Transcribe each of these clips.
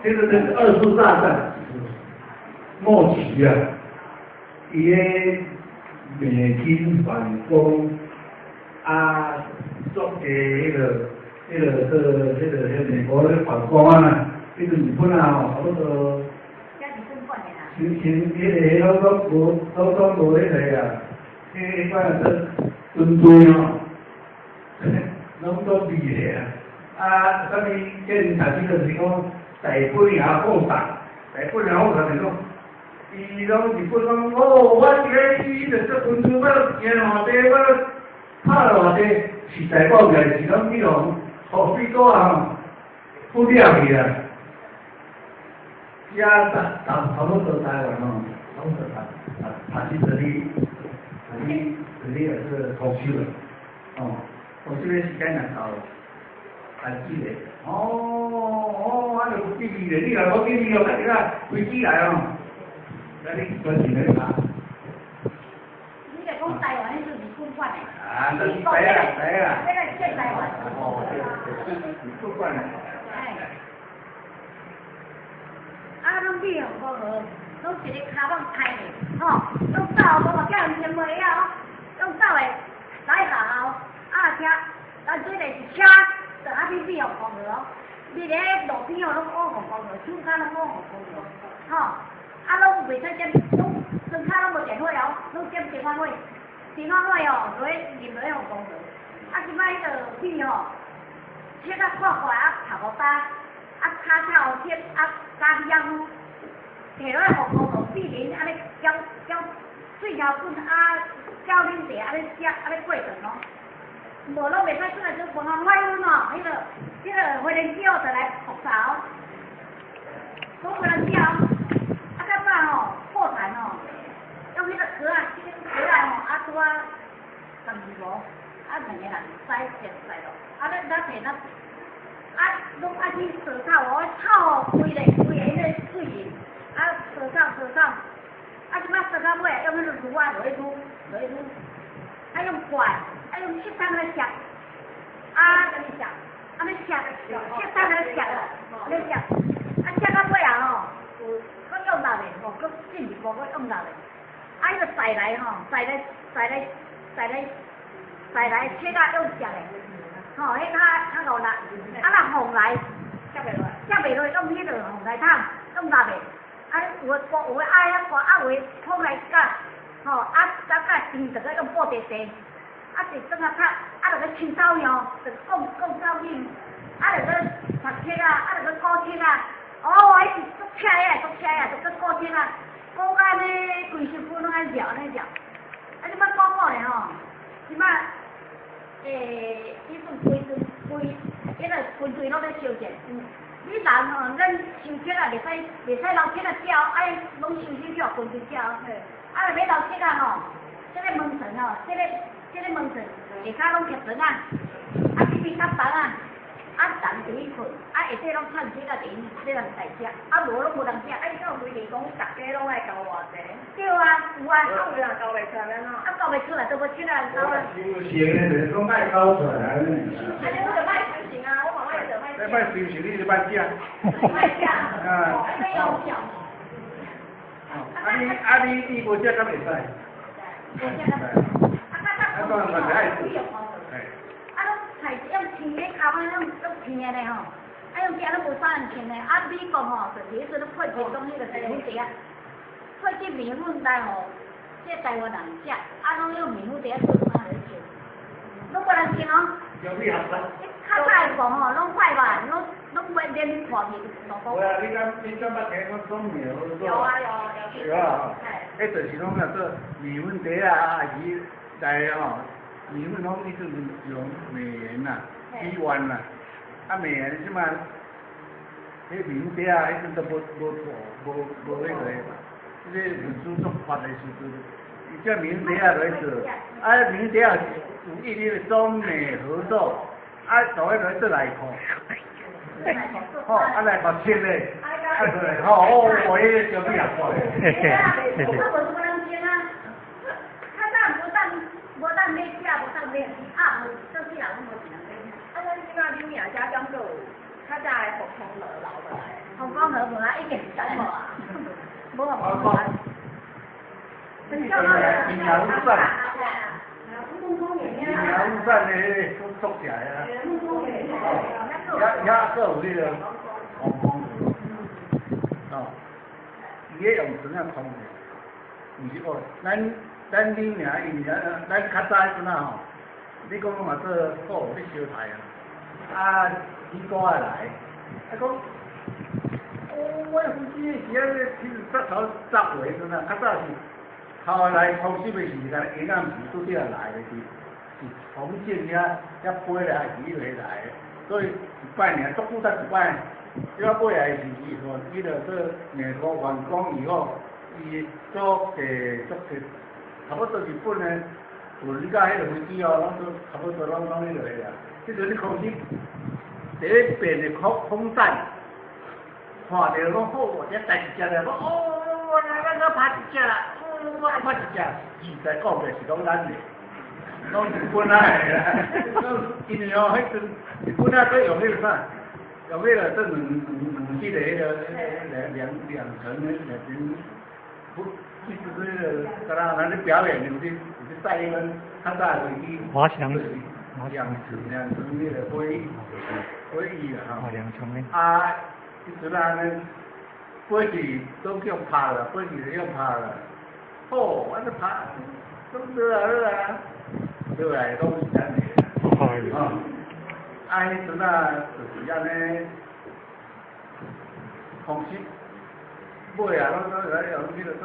這個這是二次大戰末期啊，伊個美軍反攻啊，作個彼個美國咧反攻啊，彼個日本啊吼，差不多。先先，彼個攏總無，攏總無彼個啊，彼個款說軍隊吼，攏總厲害啊！啊，啥物警察這個是講逮捕也放殺，逮捕也放殺就是講，伊攏日本講，哦，我這個伊就做軍隊，我行偌濟，我拍偌濟，實在講起來是攏去予予美國啊，俘掠去啊！遮差不多台灣吼，差不多法西斯哩，哩哩也是脫手了，哦，脫手的時間若到，還記得，哦哦，啊就記憶咧，你若無記憶哦，趕緊啊，飛機來哦，來你專心來打。你就講台灣，彼陣日本管的。啊，知影知影。這個叫台灣。哦，對對，日本管的。哎。啊，攏美紅無無，攏一個跤蠓開的，吼，攏走無嘛，叫人聽袂曉，攏走的來學校，啊車，咱這個是車，就啊去美紅公園，你咧路邊哦，攏烏紅公園，手跤攏烏紅公園，吼，啊攏袂使點，攏裝跤攏無電火哦，攏點電話火，電話火哦，落去入落去紅公園，啊，這擺彼個米吼，切啊塊塊啊，頭無焦。啊，跤臭切啊，加米仔摕落去予公路四邻按呢攪攪水頭粉啊，攪奶茶按呢食，按呢過頓咯。無攏袂使出來做飯啊，壞阮哦，彼個火連鳥就來爆炸哦，攏無人食哦。啊，較早吼破產吼，用彼個殼仔，這個殼仔吼，啊拄啊十二無，啊兩個人使食使咯，啊咱摕咱。啊，攏愛去除草哦，草吼規个規个彼個水印，啊除草除草，啊這擺除到尾用彼個鋁仔落去擼落去擼，啊用刮，啊用鐵桶來削，啊按呢削，按呢削，鐵桶來削，按呢削，啊削到尾啊吼，有閣用力的吼，閣進一步閣用力的，啊彼個菜來吼，菜來菜來菜來菜來切甲用削的。吼，彼較較五力，啊若鳳來，削袂落，削袂落，用彼個鳳來桶，用力的，啊有的刮有的愛遐刮，啊有的碰來絞，吼，啊啊甲甜就閣用布袋袋，啊是轉啊較，啊著閣青草樣，就講講草語，啊著閣讀冊啊，啊著閣鼓冊啊，哦，彼是足赤的，足赤的，就閣鼓冊啊，鼓甲按呢規身軀攏愛繞按呢繞，啊這擺鼓鼓咧吼，這擺。欸，彼陣規陣規，彼個軍隊攏咧相戰。你人吼，咱收冊啊，袂使留冊仔食，愛攏收收去予軍隊食。啊，若欲留冊仔吼，這個門層吼，這個門層下跤攏貼床啊，啊這邊較重啊，啊人佇咧睏，啊下底攏藏冊仔佇咧人在食，啊無攏無人食。啊，伊敢有規定講，逐家攏愛交偌濟？對啊，有啊。啊，有人交袂出來按怎？啊，交袂出來都無出來，交啊。收成的就是講愛交出來按呢。啊，你就莫收成啊，我嘛莫就莫。你莫收成，你就莫食。莫食。啊。你用食。啊你啊你你無食敢會使？無食敢。啊，較早啊，當然嘛是愛食。啊，攏菜用天的，跤仔用用天的咧吼，啊用這攏無啥人穿的，啊美國吼，就是彼陣咧配這種彼個麵粉袋仔，配這麵粉來予這台灣人食，啊攏用麵粉袋仔做衫來穿，攏無人穿哦。較早的布吼，攏壞吧，攏攏袂免破去路無啊，你敢捌聽講種苗？有啊有有。有啊，彼就是講若做麵粉袋仔啊，是來吼。麵粉攏伊陣用美元啦，美元啦，啊美元這馬，彼麵粉袋仔彼陣都無無無無彼個，這個運輸足發的時陣，伊這麵粉袋仔落去做，啊麵粉袋仔有印彼個中美合作，啊就彼落去做內褲，吼啊內褲穿咧，啊出來吼哦，我彼個小米也看咧。我無人穿啊，較早無當無當買食，無當買啊，無做細人攏無錢買。啊，咱這擺恁名遮敢閣有較早的復興樓留落來？鳳光樓。已經知無啊？無啊，無啊。這個營養午餐，營養午餐的彼個足食的啊。哦，遐遐閣有彼個空空哦，伊彼用船仔空的，毋是哦，咱恁爾因為咱較早彼陣仔吼，你講嘛做好咧相刣啊，啊，美國仔來，啊講，哦，我飛機的時啊，其實頭十月陣啊，較早是頭來空襲的時間，下暗時拄拄仔來的是是重慶遐遐飛來是彼個來的，所以一擺爾，足久才一擺。這尾來是伊吼，伊就做美國完工以後，伊做地做地，差不多日本的船甲彼個飛機哦，攏都差不多攏攏彼落去啊。彼陣你空襲，第一遍的空戰，看著講好，這第一隻咧，講哦，我咱閣拍一隻啦，哦，我拍一隻，實在講的是攏咱的，攏日本仔的啦，因為哦，彼陣日本仔閣用彼個啥？用彼個這兩兩這個彼個兩層的兩層，不，其實這個，敢若咱咧表演有啲載阮較早的飛機，滑翔兩層彼個飛翼啊吼。兩層的。啊，彼陣啊，呢飛機都叫拍啦，飛機都叫拍啦。好，安呢拍，攏落來落來，落來攏是咱的。哦。啊，彼陣啊，就是按呢，空襲，尾啊，攏攏來用彼個做，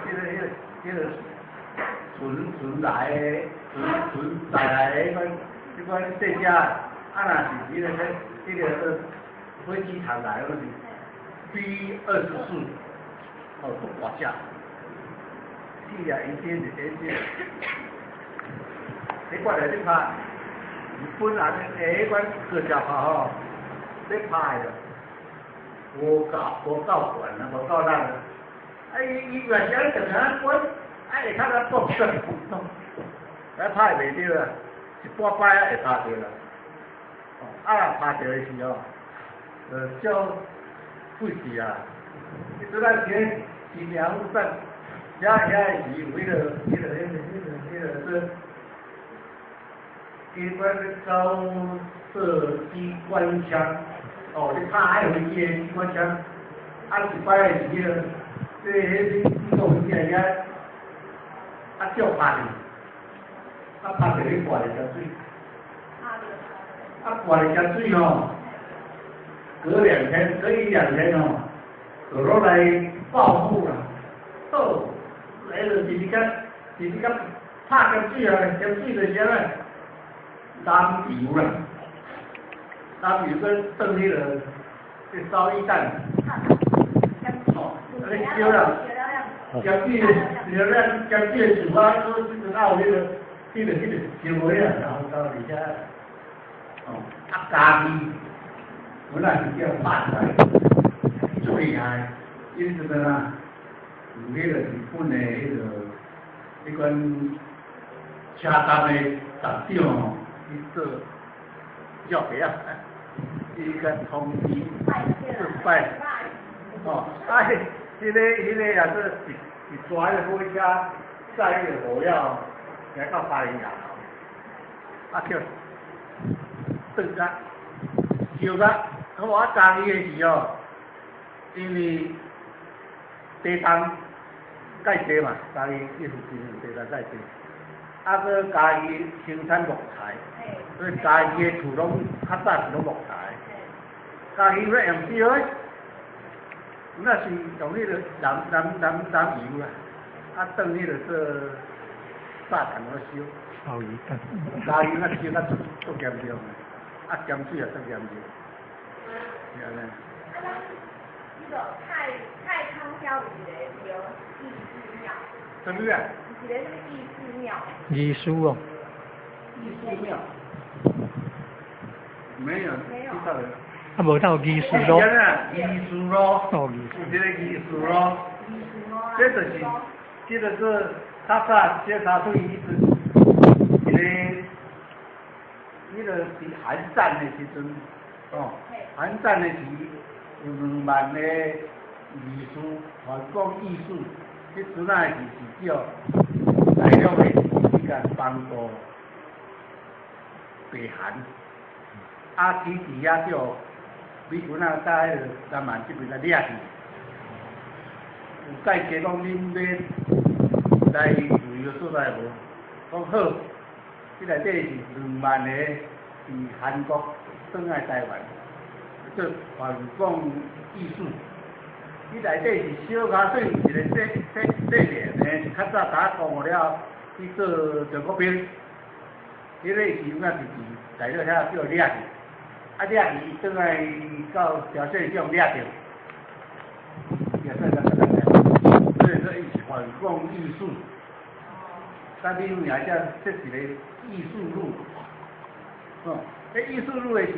彼個船船來的，船船載來的彼款彼款細隻，啊，若是彼個做飛機場來，攏是 B-24，哦，足大隻，四啊，一千一千，彼款來咧拍。日本人的彼款國家炮吼，咧拍的，無夠懸啊，無夠力啊！啊，伊伊嘛是按呢長長滾，啊下跤才爆出來，拍袂著啊，一半擺仔會拍著啦。哦，啊若拍著的時候，就費事啊！彼陣咱是咧新娘雨傘，遐遐的時有彼個做。機關高射機關槍，哦，你拍彼飛機的機關槍，啊一擺的是彼個，這彼美國飛機遐，啊照拍著，啊拍著去掛咧鹹水，啊掛咧鹹水吼，隔兩天，隔一兩天哦，就落來報復啦，好，來了直直甲直直甲拍鹹水啊，鹹水就是啥物？燃油啦，燃油閣當彼個去燒夷彈，哦，咧燒啦，鹹水，了了鹹水的樹啊，閣這陣啊有彼個燒尾啊，然後到而且，哦，啊家己本來是叫拍出來，足厲害，因為陣啊，有彼個日本的彼個彼款車站的站長吼。伊做藥給啊，伊個通知做拜，哦，啊，彼個也是一抓彼個火車載彼個火藥，行到巴黎亞，啊叫轉甲燒甲，我嘉義的時候，因為地動蓋濟嘛，嘉義這附近地動蓋濟。啊，閣嘉義生產木材，所以嘉義的厝攏較早是攏木材。嘉義欲用燒的，那是用彼個燃油啊，啊當彼個做炸彈來燒。燒夷彈。嘉義那燒甲足足嚴重的，啊鹹水也足嚴重，是按呢。啊，咱彼個太倉遐有一個叫義士廟。啥物啊？有一個啥物義士廟。義士哦。義士廟。沒有。沒有。啊，無到義士路。義士路。哦，義士。有一個義士路。這就是，這個是較早監察隊彼陣，一個，彼個佇韓戰的時陣，哦，韓戰的時，有2萬個義士，反共義士，彼陣仔是叫大陸的去共幫助北韓，啊，去佇遐叫美軍仔搭彼个南韓這邊來掠去，有解釋講恁欲來自由所在無？講好，彼內底是2萬個佇韓國轉來台灣，做反共義士。彼內底是小可算一個細細細年的，是較早打講了去做中國兵，彼個時陣是佇大陸遐叫掠去，啊掠去伊轉來到朝鮮叫掠著，也算咱來，所以說伊是反共義士。咱你有名才設一個義士路，哦，彼義士路的是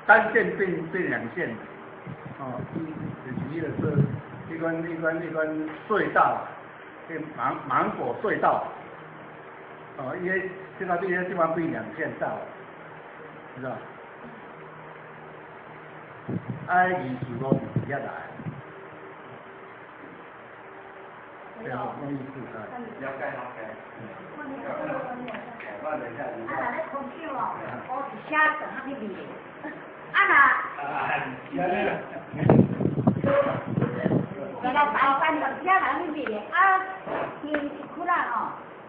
單線變兩線，哦，伊就是彼个做彼款彼款彼款隧道，彼芒果隧道，哦，伊彼這個變這擺變兩線道，知道？啊，義士路是佇遐來。對啊，講義士啊。了解了解。我等一下。啊，若咧空手哦，烏一車就較去賣的。啊若，若台灣就車人去賣的，啊，伊是苦啦吼。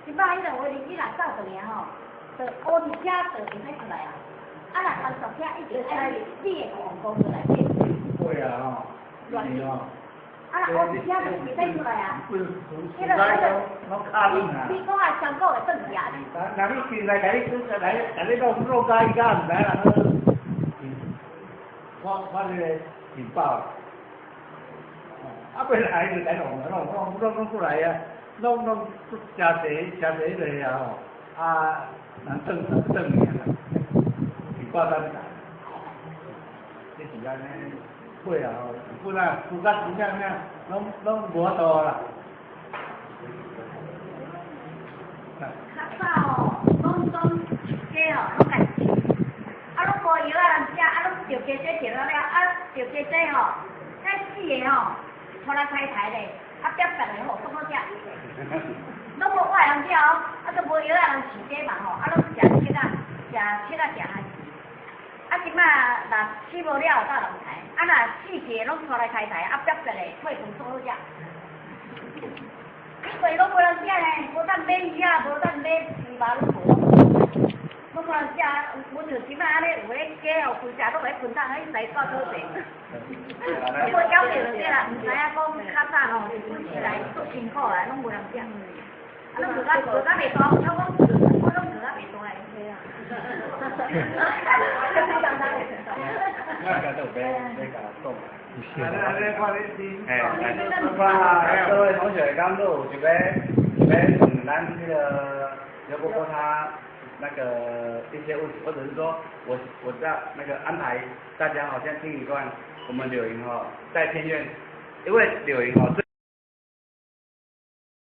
這擺彼个無你若走轉來吼，就烏一車就會使出來啊。啊，若高速車一直愛你會往過出來。會啊吼。亂哦。啊，若烏一車就袂使出來啊。彼个彼个，你講啊，香港會轉去啊？若你進來，共你來，共你弄弄甲伊敢毋知人發發彼個警報。啊，欲來就來弄弄弄弄弄出來啊，弄弄誠濟誠濟彼個啊吼，啊，人轉轉去啊，警報單來，這是按呢，會啊吼，本來有甲真正正，攏攏無法度啦。較早吼，攏總雞吼，攏家己飼，啊，攏無藥仔人食，啊，攏著雞仔著了了，啊，著雞仔吼，彼死的吼，拖來開台咧，啊，煏煏的吼，足好食。攏無外人食哦，啊，都無藥仔人飼雞嘛吼，啊，攏食切仔，食切仔食番薯。啊，這擺若飼無了，鬥人刣，啊，若死去的攏拖來開台，啊，煏煏的配飯足好食。以前攏無人食呢，無當買魚仔，無當買豬肉，攏無，攏無人食。阮像這擺按呢，有彼雞哦，規隻攏予噴桶，彼使夠討濟。攏無曉得就對啦，毋知影講較早吼，日本時代足辛苦啊，攏無人食。啊，攏做甲做甲袂大，我講我攏做甲袂大的。我家都有欲欲共講。哎，各位同學，剛剛有想欲想欲問咱彼個劉伯伯他那個一些問題，或者是說我在那個安排大家好像聽一段我們柳瑩吼在天願，因為柳瑩吼。